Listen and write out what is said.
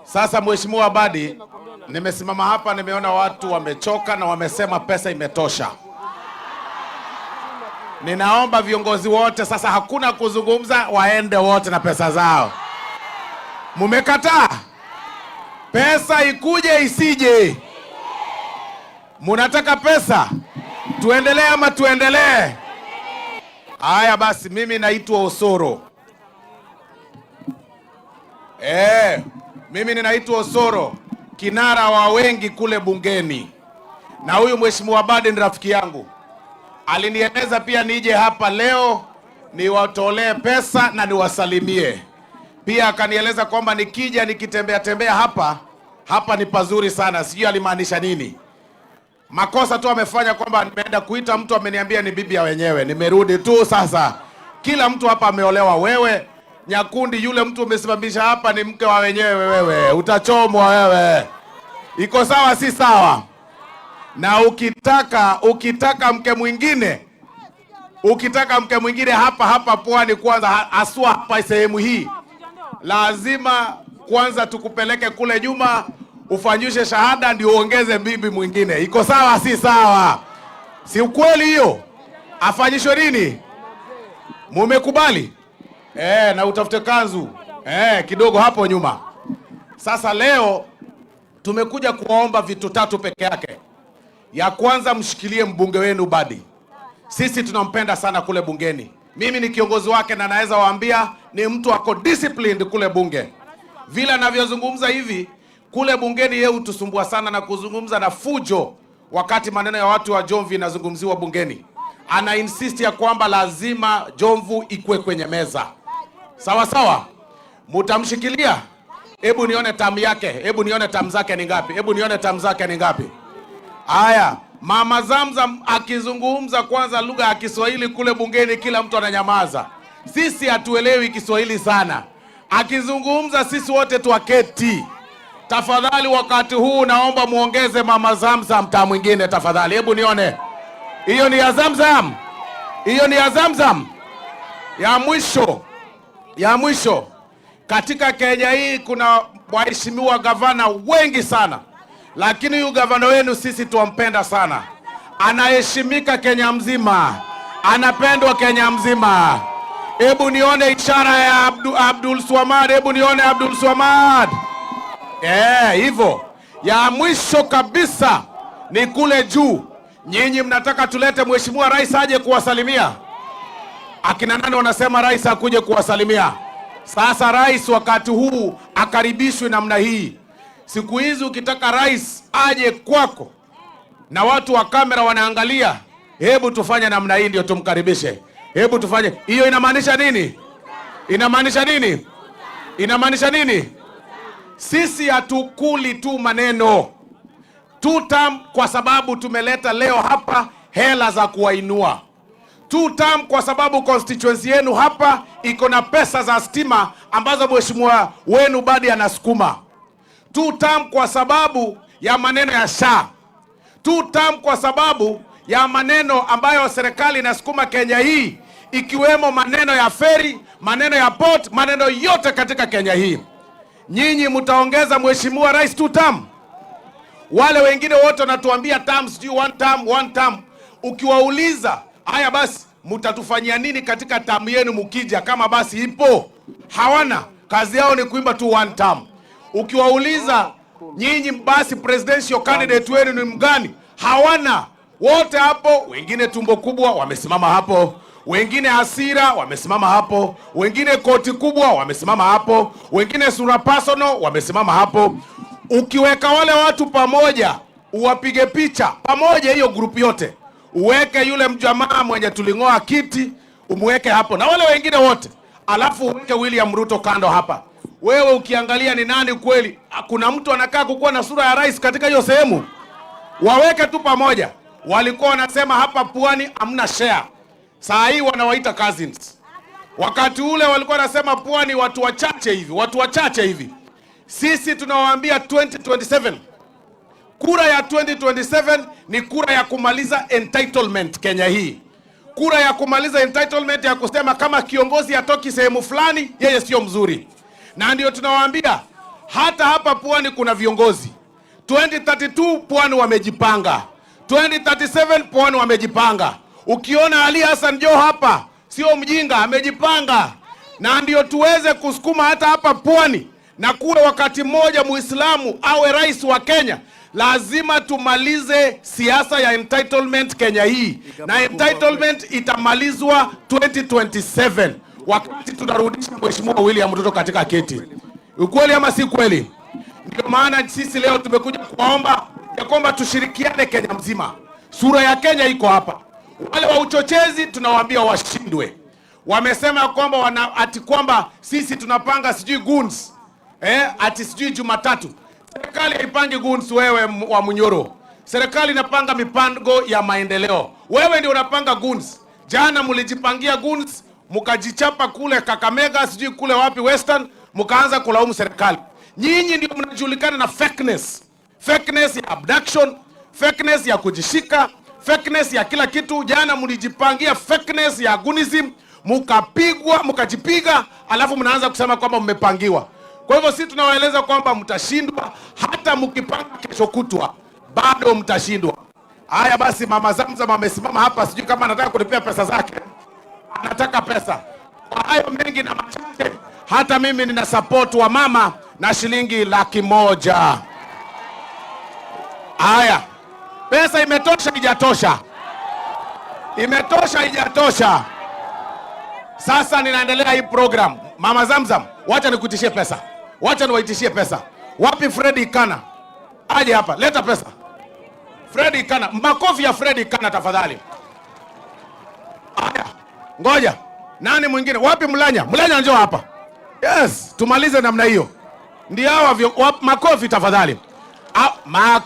Sasa Mheshimiwa Mbadi, nimesimama hapa, nimeona watu wamechoka na wamesema pesa imetosha. Ninaomba viongozi wote sasa, hakuna kuzungumza, waende wote na pesa zao. Mumekataa? Pesa ikuje isije? Munataka pesa? Tuendelee ama tuendelee? Haya basi, mimi naitwa Osoro. Mimi ninaitwa Osoro, kinara wa wengi kule bungeni, na huyu Mheshimiwa Mbadi ni rafiki yangu, alinieleza pia nije hapa leo niwatolee pesa na niwasalimie. Pia akanieleza kwamba nikija nikitembea tembea hapa hapa ni pazuri sana, sijui alimaanisha nini. Makosa tu amefanya kwamba nimeenda kuita mtu ameniambia ni bibi ya wenyewe, nimerudi tu sasa. Kila mtu hapa ameolewa, wewe Nyakundi, yule mtu umesimamisha hapa ni mke wa wenyewe, wewe utachomwa wewe. Iko sawa, si sawa? Na ukitaka mke mwingine, ukitaka mke mwingine hapa hapa Pwani kwanza, haswa hapa sehemu hii, lazima kwanza tukupeleke kule nyuma ufanyishe shahada ndio uongeze bibi mwingine. Iko sawa, si sawa? Si ukweli hiyo? Afanyishwe nini? Mumekubali? Na utafute kanzu kidogo hapo nyuma. Sasa leo tumekuja kuwaomba vitu tatu peke yake. Ya kwanza, mshikilie mbunge wenu Mbadi. Sisi tunampenda sana kule bungeni. Mimi ni kiongozi wake na naweza waambia ni mtu ako disciplined kule bunge. Vile anavyozungumza hivi kule bungeni, yeye hutusumbua sana na kuzungumza na fujo wakati maneno ya watu wa Jomvu inazungumziwa bungeni. Ana insist ya kwamba lazima Jomvu ikue kwenye meza. Sawa sawa, mutamshikilia. Hebu nione term yake, hebu nione term zake ni ngapi, hebu nione term zake ni ngapi. Haya, Mama Zamzam akizungumza kwanza lugha ya Kiswahili kule bungeni, kila mtu ananyamaza. Sisi hatuelewi Kiswahili sana. Akizungumza sisi wote twaketi. Tafadhali, wakati huu naomba muongeze Mama Zamzam term mwingine tafadhali. Hebu nione hiyo ni ya Zamzam, hiyo ni ya Zamzam. Ya mwisho, ya mwisho, katika Kenya hii kuna waheshimiwa gavana wengi sana, lakini huyu gavana wenu sisi tuwampenda sana, anaheshimika Kenya mzima, anapendwa Kenya mzima. Hebu nione ishara ya Abdul Swamad, hebu nione Abdul Swamad. Hivyo. Ya mwisho kabisa ni kule juu. Nyinyi mnataka tulete mheshimiwa rais aje kuwasalimia? Akina nani wanasema rais akuje kuwasalimia? Sasa rais wakati huu akaribishwe namna hii. Siku hizi ukitaka rais aje kwako na watu wa kamera wanaangalia, hebu tufanye namna hii ndio tumkaribishe. Hebu tufanye hiyo. Inamaanisha nini? Inamaanisha nini? Inamaanisha nini? Sisi hatukuli tu maneno two term, kwa sababu tumeleta leo hapa hela za kuwainua. Two term kwa sababu constituency yenu hapa iko na pesa za stima ambazo mheshimiwa wenu Mbadi anasukuma. Two term kwa sababu ya maneno ya SHA. Two term kwa sababu ya maneno ambayo serikali inasukuma Kenya hii, ikiwemo maneno ya feri, maneno ya port, maneno yote katika Kenya hii. Nyinyi mtaongeza mheshimiwa rais two term? Wale wengine wote wanatuambia term, sijui one term, one term. Ukiwauliza haya basi, mtatufanyia nini katika term yenu mukija, kama basi ipo? Hawana kazi yao ni kuimba tu one term. Ukiwauliza nyinyi basi presidential candidate wenu ni mgani? Hawana. Wote hapo, wengine tumbo kubwa wamesimama hapo, wengine hasira wamesimama hapo, wengine koti kubwa wamesimama hapo, wengine sura personal wamesimama hapo. Ukiweka wale watu pamoja, uwapige picha pamoja, hiyo group yote, uweke yule mjamaa mwenye tuling'oa kiti, umweke hapo na wale wengine wote, alafu uweke William Ruto kando hapa. Wewe ukiangalia ni nani kweli? Kuna mtu anakaa kukuwa na sura ya rais katika hiyo sehemu? Waweke tu pamoja. Walikuwa wanasema hapa Pwani hamna share, saa hii wanawaita cousins. Wakati ule walikuwa wanasema Pwani watu wachache hivi, watu wachache hivi. Sisi tunawaambia 2027, kura ya 2027 ni kura ya kumaliza entitlement Kenya hii, kura ya kumaliza entitlement ya kusema kama kiongozi hatoki sehemu fulani, yeye sio mzuri. Na ndio tunawaambia Hata hapa Pwani kuna viongozi. 2032 Pwani wamejipanga, 2037 Pwani wamejipanga. Ukiona Ali Hassan Joho hapa sio mjinga, amejipanga, na ndio tuweze kusukuma hata hapa Pwani na kuwe wakati mmoja Muislamu awe rais wa Kenya. Lazima tumalize siasa ya entitlement Kenya hii, na entitlement itamalizwa 2027 wakati tunarudisha Mheshimiwa William Ruto katika kiti. Ukweli ama si kweli? Ndio maana sisi leo tumekuja kuwaomba ya kwamba tushirikiane Kenya mzima. Sura ya Kenya iko hapa. Wale wa uchochezi tunawaambia washindwe. Wamesema kwamba ati kwamba sisi tunapanga sijui goons, ati sijui Jumatatu. Serikali haipangi goons, wewe wa Munyoro. Serikali inapanga mipango ya maendeleo. Wewe ndio unapanga goons. Jana mlijipangia goons, mkajichapa kule Kakamega, sijui kule wapi Western, mkaanza kulaumu serikali. Nyinyi ndio mnajulikana na fakeness. Fakeness ya abduction, fakeness ya kujishika, fakeness ya kila kitu. Jana mlijipangia fakeness ya goonism, mukapigwa, mkajipiga, alafu mnaanza kusema kwamba mmepangiwa. Kwa hivyo sisi tunawaeleza kwamba mtashindwa, hata mkipanga kesho kutwa bado mtashindwa. Haya basi, mama Zamzam amesimama hapa, sijui kama anataka kulipia pesa zake, anataka pesa. Kwa hayo mengi na machache, hata mimi nina support wa mama na shilingi 100,000. Haya, pesa imetosha? Ijatosha? Imetosha? Ijatosha? Sasa ninaendelea hii program. Mama Zamzam, wacha nikuitishie pesa, wacha niwaitishie pesa. Wapi Fred Ikana? Aje hapa, leta pesa. Fred Ikana, makofi ya Fred Ikana tafadhali. Haya, ngoja. Nani mwingine? Wapi Mlanya? Mlanya njoo hapa. Yes, tumalize namna hiyo. Ndio hawa makofi tafadhali. Ah, mako